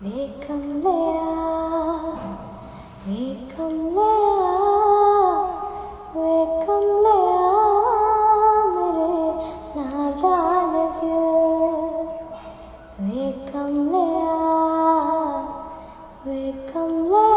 ਵੇ ਕਮਲਿਆ, ਵੇ ਕਮਲਿਆ, ਵੇ ਕਮਲਿਆ, ਮੇਰੇ ਨਾਦਾਨ ਦਿਲ। ਵੇ ਕਮਲਿਆ, ਵੇ ਕਮਲਿਆ,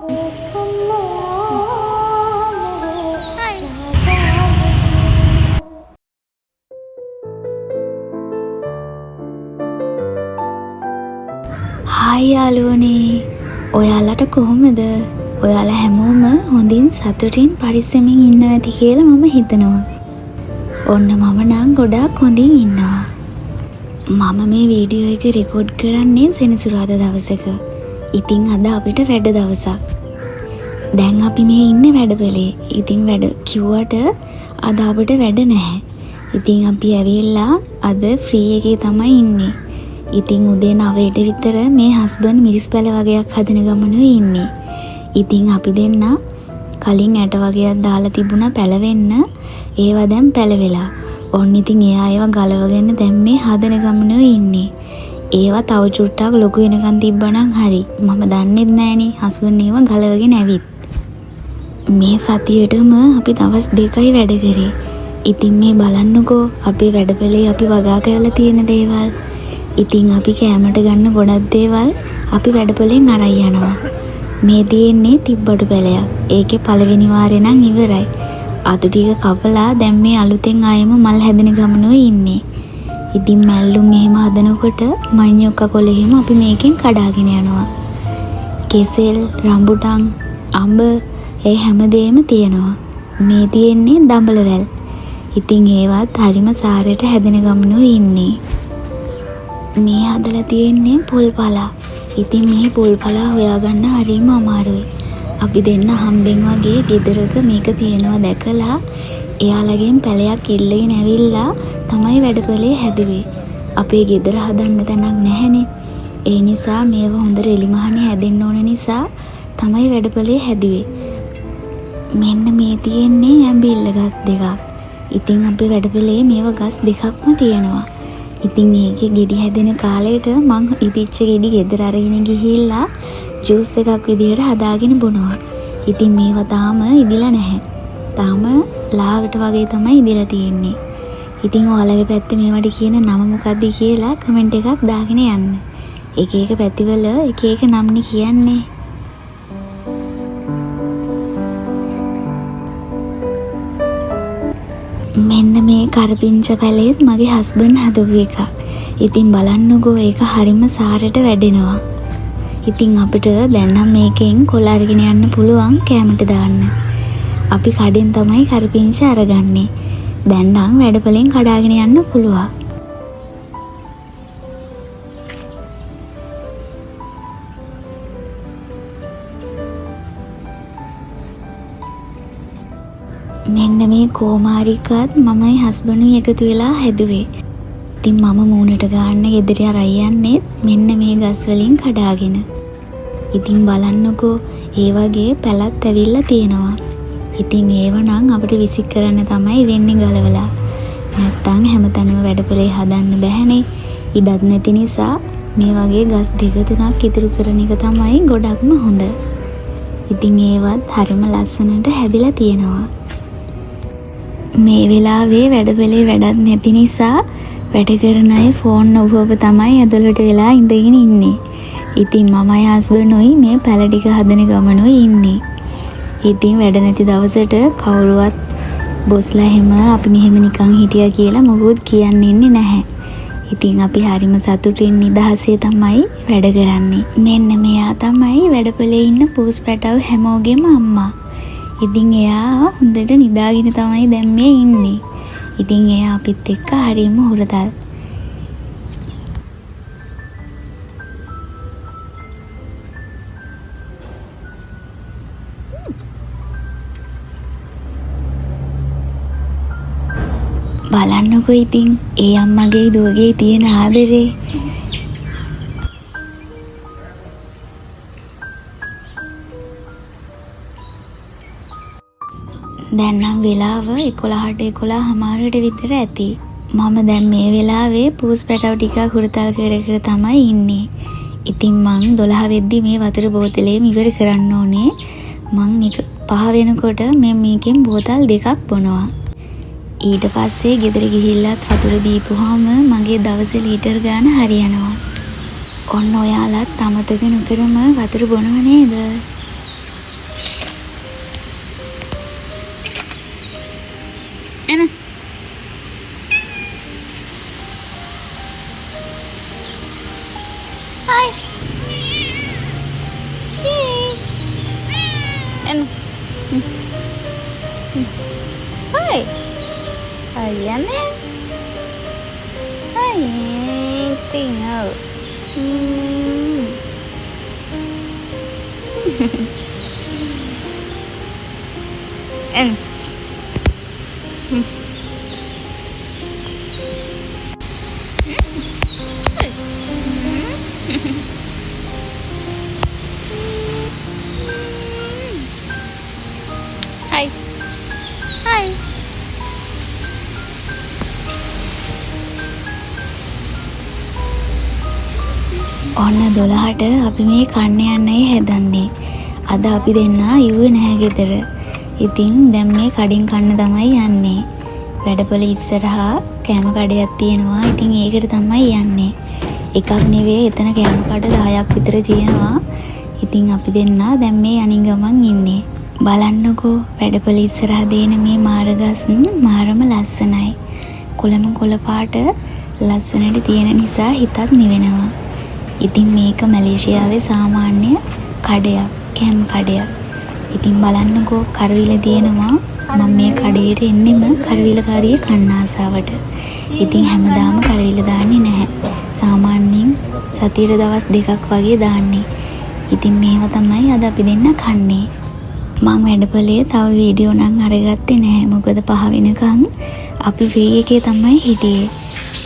ਵੇ ਕਮਲਿਆ, ਮੇਰੇ ਨਾਦਾਨ ਦਿਲ। හායි යාළුවනේ, ඔයාලට කොහොමද? ඔයාලා හැමෝම හොඳින් සතුටින් පරිස්සමින් ඉන්නවා ඇති කියලා මම හිතනවා. ඔන්න මම නම් ගොඩාක් හොඳින් ඉන්නවා. මම මේ වීඩියෝ එක රෙකෝඩ් කරන්නේ සෙනසුරාදා දවසක. ඉතින් අද අපිට වැඩ දවසක්. දැන් අපි මේ ඉන්නේ වැඩපොලේ. ඉතින් වැඩ කිව්වට අද අපිට වැඩ නැහැ. ඉතින් අපි ඇවිල්ලා අද ෆ්‍රී එකේ තමයි ඉන්නේ. ඉතින් උදේ 9ට විතර මේ හස්බන්ඩ් මිරිස් පැල වගයක් හදන ගමනුයි ඉන්නේ. ඉතින් අපි දෙන්න කලින් ඇට වගයක් දාලා තිබුණා පැලවෙන්න. ඒවා දැන් පැලවෙලා. ඔන්න ඉතින් එයා ඒවා ගලවගෙන දැන් මේ හදන ගමනුයි ඉන්නේ. ඒවා තව චුට්ටක් ලොකු වෙනකන් තිබ්බනම් හරි. මම දන්නෙත් නෑනේ හස්බන්ඩ් ඒවා ගලවගෙන ඇවිත්. මේ සතියේටම අපි දවස් 2යි වැඩ කරේ. ඉතින් මේ බලන්නකෝ අපේ වැඩපොලේ අපි වගා කරලා තියෙන දේවල්. ඉතින් අපි කෑමට ගන්න ගොඩක් දේවල් අපි වැඩපොලෙන් අරන් යනවා. මේ තියෙන්නේ තිබ්බඩු පැලයක්. ඒකේ පළවෙනි වාරේ නම් ඉවරයි. අතු ටික කපලා දැන් මේ අලුතෙන් ආයෙම මල් හැදෙන ගමනුයි ඉන්නේ. ඉතින් මැල්ලුම් එහෙම හදනකොට මඤ්ඤොක්ක කොළ එහෙම අපි මේකෙන් කඩාගෙන යනවා. කෙසෙල්, රම්බුටන්, අඹ ඒ හැමදේම තියෙනවා. මේ තියෙන්නේ දඹල වැල්. ඉතින් ඒවත් හරිම සාරයට හැදෙන ගමනුයි ඉන්නේ. මේ හදලා තියෙන්නේ පොල් පලා. ඉතින් මේ පොල් පලා හොයාගන්න හරිම අමාරුයි. අපි දෙන්න හම්බෙන් වගේ ගෙදරක මේක තියෙනවා දැකලා එයාලගෙන් පැලයක් ඉල්ලගෙන ඇවිල්ලා තමයි වැඩපොලේ හැදුවේ. අපේ ගෙදර හදන්න තැනක් නැහැනේ. ඒ නිසා මේව හොඳට එලිමහනේ හැදෙන්න ඕන නිසා තමයි වැඩපොලේ හැදුවේ. මෙන්න මේ තියෙන්නේ ඇඹිල්ල ගස් දෙකක්. ඉතින් අපේ වැඩපොලේ මේව ගස් දෙකක්ම තියෙනවා. ඉතින් ඒකේ ගෙඩි හැදෙන කාලයට මං ඉදිච්ච ගෙඩි ගෙදර අරගෙන ගිහිල්ලා ජූස් එකක් විදිහට හදාගෙන බොනවා. ඉතින් මේවා තාම ඉදිලා නැහැ. තාම ලාවට වගේ තමයි ඉදිලා තියෙන්නේ. ඉතින් ඔයාලගේ පැත්තේ මේවට කියන නම මොකද්ද කියලා කමෙන්ට් එකක් දාගෙන යන්න. එක එක පැතිවල එක එක නම්නේ කියන්නේ. මෙන්න මේ කරපිංච පැලේත් මගේ හස්බන්ඩ් හදපු එකක්. ඉතින් බලන්නකෝ ඒක හරිම සාරට වැඩෙනවා. ඉතින් අපිට දැන් නම් මේකෙන් කොළ අරගෙන යන්න පුළුවන් කෑමට දාන්න. අපි කඩෙන් තමයි කරපිංච අරගන්නේ. දැන් නම් වැඩපොලෙන් කඩාගෙන යන්න පුළුවන්. මෙන්න මේ කෝමාරිකත් මමයි හස්බන්ඩුයි එකතු වෙලා හැදුවේ. ඉතින් මම මූණට ගාන්න ගෙදර අරන් යන්නේත් මෙන්න මේ ගස් වලින් කඩාගෙන. ඉතින් බලන්නකෝ ඒ වගේ පැලත් ඇවිල්ලා තියෙනවා. ඉතින් ඒව නම් අපිට විසික් කරන්න තමයි වෙන්නේ ගලවලා. නැත්තම් හැමතැනම වැඩපොලේ හදන්න බැහැනේ. ඉඩත් නැති නිසා මේ වගේ ගස් දෙක තුනක් ඉතුරු කරන එක තමයි ගොඩක්ම හොඳ. ඉතින් ඒවත් හරිම ලස්සනට හැදිලා තියෙනවා. මේ වෙලාවේ වැඩපොලේ වැඩක් නැති නිසා වැඩ කරන අය ෆෝන් ඔබ ඔබ තමයි ඇතුළට වෙලා ඉඳගෙන ඉන්නේ. ඉතින් මමයි හස්බන්ඩුයි මේ පැල ටික හදන ගමනුයි ඉන්නේ. ඉතින් වැඩ නැති දවසට කවුරුවත් බොස්ලා එහෙම අපි මෙහෙම නිකන් හිටියා කියලා මොකුත් කියන්න ඉන්නේ නැහැ. ඉතින් අපි හරිම සතුටින් නිදහසේ තමයි වැඩ කරන්නේ. මෙන්න මෙයා තමයි වැඩපොලේ ඉන්න පූස් පැටව් හැමෝගෙම අම්මා. ඉතින් එයා හොඳට නිදාගෙන තමයි දැන් මේ ඉන්නේ. ඉතින් එයා අපිත් එක්ක හරිම හුරතල්. බලන්නකෝ ඉතින් ඒ අම්මගේ දුවගේ තියෙන ආදරේ. දැන් නම් වෙලාව එකොළහට එකොළහ හමාරට විතර ඇති. මම දැන් මේ වෙලාවේ පූස් පැටව් ටිකක් හුරතල් කර කර තමයි ඉන්නේ. ඉතින් මං 12 වෙද්දි මේ වතුර බෝතලේම ඉවර කරන්න ඕනේ. මං එක පහ වෙනකොට මේකෙන් බෝතල් දෙකක් බොනවා. ඊට පස්සේ ගෙදර ගිහිල්ලත් වතුර බීපුවාම මගේ දවසේ ලීටර් ගාන හරියනවා. ඔන්න ඔයාලත් අමතක නොකරම වතුර බොනව නේද? එන. හායි. එන්න. හායි. හරියන්නේ? හායි. තිනෝ. එන්න. හයි. හයි. ඔන්න 12ට අපි මේ කන්න යන්නයි හදන්නේ. අද අපි දෙන්නා ඉව්වේ නැහැ ගෙදර. ඉතින් දැන් මේ කඩෙන් කන්න තමයි යන්නේ. වැඩපොළ ඉස්සරහා කෑම කඩයක් තියෙනවා. ඉතින් ඒකට තමයි යන්නේ. එකක් නෙවෙයි, එතන කෑම කඩ 10ක් විතර තියෙනවා. ඉතින් අපි දෙන්නා දැන් මේ යනින් ගමන් ඉන්නේ. බලන්නකෝ වැඩපොළ ඉස්සරහා දෙන මේ මාරගස් මාරම ලස්සනයි. කොළම කොළ පාට ලස්සනට තියෙන නිසා හිතත් නිවෙනවා. ඉතින් මේක මැලේසියාවේ සාමාන්‍ය කඩයක්, කෑම කඩයක්. ඉතින් බලන්නකෝ කරවිල තියෙනවා. මම මේ කඩේට එන්නෙම කරවිල කරිය කන්න ආසාවට. ඉතින් හැමදාම කරවිල දාන්නේ නැහැ. සාමාන්‍යයෙන් සතියට දවස් දෙකක් වගේ දාන්නේ. ඉතින් මේවා තමයි අද අපි දෙන්න කන්නේ. මං වැඩපොලේ තව වීඩියෝ නම් අරගත්තේ නැහැ. මොකද පහ වෙනකන් අපි ෆ්‍රී එකේ තමයි හිටියේ.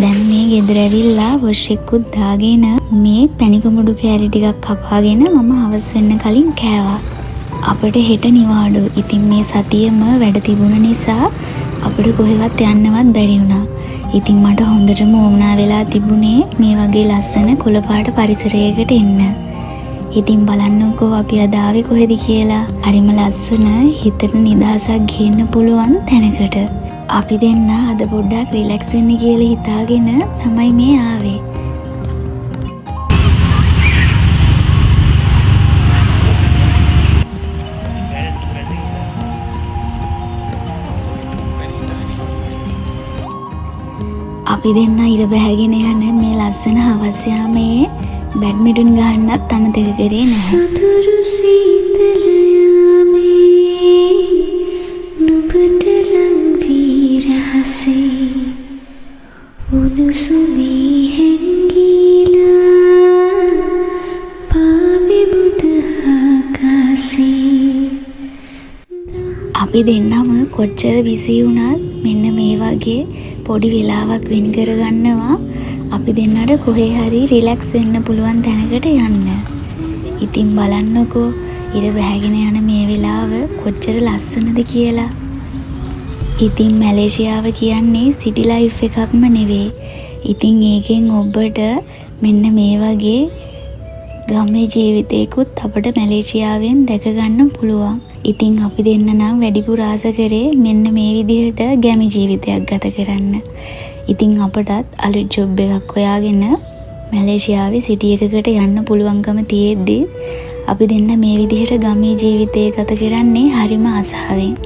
දැන් මේ ගෙදර ඇවිල්ලා වොෂ් එකකුත් දාගෙන මේ පැණිකමුඩු කෑලි ටිකක් කපාගෙන මම හවස වෙන්න කලින් කෑවා. අපිට හෙට නිවාඩු. ඉතින් මේ සතියේම වැඩ තිබුණ නිසා අපිට කොහෙවත් යන්නවත් බැරි වුණා. ඉතින් මට හොඳටම උවමනා වෙලා තිබුණේ මේ වගේ ලස්සන කොළ පාට පරිසරයකට එන්න. ඉතින් බලන්නකෝ අපි අද ආවේ කොහෙද කියලා. හරිම ලස්සන හිතට නිදහසක් ගේන්න පුළුවන් තැනකට. අපි දෙන්න අද පොඩ්ඩක් රිලැක්ස් වෙන්න කියලා හිතාගෙන තමයි මේ ආවේ. අපි දෙන්න ඉර බැහැගෙන යන මේ ලස්සන හවස් යාමේ බැඩ්මින්ටන් ගහන්නත් අමතක කරේ නැහැ. සුදුරු සීතල යාමේ නුඹට ලං වී රහසේ උණුසුමේ හැංගීලා පාවෙමුද ආකාසේ. අපි දෙන්නම කොච්චර බිසි වුණත් මෙන්න මේ වගේ පොඩි වෙලාවක් වෙන් කරගන්නවා අපි දෙන්නට කොහේ හරි රිලැක්ස් වෙන්න පුළුවන් තැනකට යන්න. ඉතින් බලන්නකෝ ඉර බැහැගෙන යන මේ වෙලාව කොච්චර ලස්සනද කියලා. ඉතින් මැලේසියාව කියන්නේ සිටි ලයිෆ් එකක්ම නෙවෙයි. ඉතින් ඒකෙන් ඔබට මෙන්න මේ වගේ ගමේ ජීවිතයකුත් අපට මැලේසියාවෙන් දැක ගන්න පුළුවන්. ඉතින් අපි දෙන්න නම් වැඩිපුර ආස කරේ මෙන්න මේ විදිහට ගැමි ජීවිතයක් ගත කරන්න. ඉතින් අපටත් අලුත් ජොබ් එකක් හොයාගෙන මැලේසියාවේ සිටි එකකට යන්න පුළුවන්කම තියෙද්දි අපි දෙන්න මේ විදිහට ගමේ ජීවිතය ගත කරන්නේ හරිම ආසාවෙන්.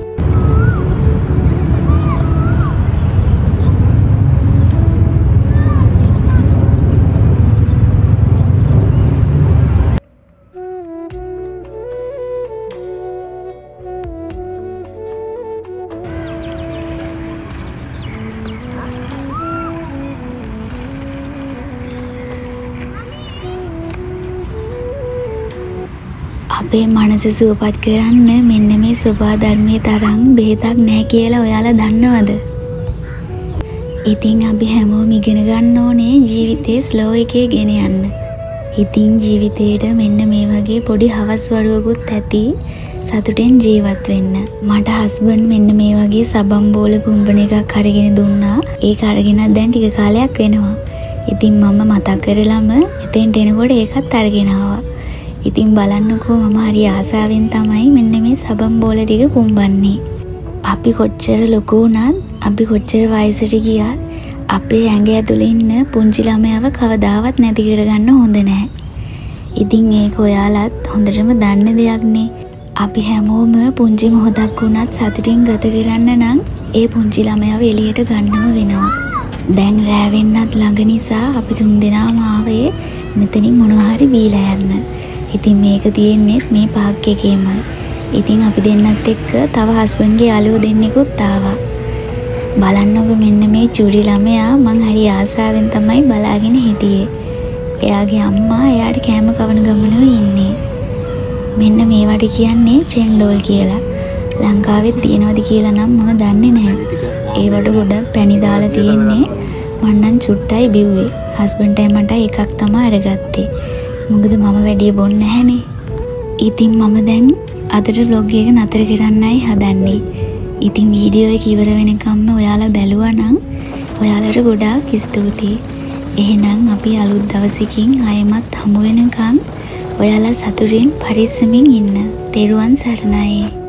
අපේ මනස සුවපත් කරන්න මෙන්න මේ සෝබා ධර්මයේ තරම් බෙහෙතක් නෑ කියලා ඔයාලා දන්නවද? ඉතින් අපි හැමෝම ඉගෙන ගන්න ඕනේ ජීවිතේ ස්ලෝ එකේ ගෙන යන්න. ඉතින් ජීවිතේට මෙන්න මේ වගේ පොඩි හවස් වරුවකුත් ඇති. සතුටෙන් ජීවත් වෙන්න. මට හස්බන්ඩ් මෙන්න මේ වගේ සබන් බෝල පුම්බන එකක් අරගෙන දුන්නා. ඒක අරගෙනත් දැන් ටික කාලයක් වෙනවා. ඉතින් මම මතක් කරලම එතෙන්ට එනකොට ඒකත් අරගෙන ආවා. ඉතින් බලන්නකෝ, මම හරි ආසාවෙන් තමයි මෙන්න මේ සබන් බෝල ටික පුම්බන්නේ. අපි කොච්චර ලොකු වුණත්, අපි කොච්චර වයසට ගියත්, අපේ ඇඟ ඇතුලේ ඉන්න පුංචි ළමයාව කවදාවත් නැති කරගන්න හොඳ නැහැ. ඉතින් ඒක ඔයාලත් හොඳටම දන්න දෙයක්නේ. අපි හැමෝම පුංචි මොහොතක් වුණත් සතුටින් ගත කරන්න නම් ඒ පුංචි ළමයාව එළියට ගන්නම වෙනවා. දැන් රෑ වෙන්නත් ළඟ නිසා අපි තුන්දෙනාම ආවේ මෙතනින් මොනවා හරි බීලා යන්න. ඉතින් මේක තියෙන්නේත් මේ පාක් එකේමයි. ඉතින් අපි දෙන්නත් එක්ක තව හස්බන්ඩ්ගේ යාළුවෝ දෙන්නෙකුත් ආවා. බලන්නකෝ, මෙන්න මේ චූටි ළමයා මං හරි ආසාවෙන් තමයි බලාගෙන හිටියේ. එයාගේ අම්මා එයාට කෑම කවන ගමනුයි ඉන්නේ. මෙන්න මේවට කියන්නේ චෙන්ඩෝල් කියලා. ලංකාවෙත් තියෙනවද කියලා නම් මම දන්නේ නැහැ. ඒවට ගොඩක් පැණි දාලා තියෙන්නේ. මං නම් චුට්ටයි බිව්වේ. හස්බන්ඩ්ටයි මටයි එකක් තමයි අරගත්තේ. මොකද මම වැඩිය බොන්නේ නැහැනේ. ඉතින් මම දැන් අදට ව්ලොග් එක නතර කරන්නයි හදන්නේ. ඉතින් වීඩියෝ එක ඉවර වෙනකම්ම ඔයාලා බැලුවා නම් ඔයාලට ගොඩාක් ස්තුතියි. එහෙනම් අපි අලුත් දවසකින් ආයෙමත් හමු වෙනකන් ඔයාලා සතුටින් පරිස්සමින් ඉන්න. තෙරුවන් සරණයි.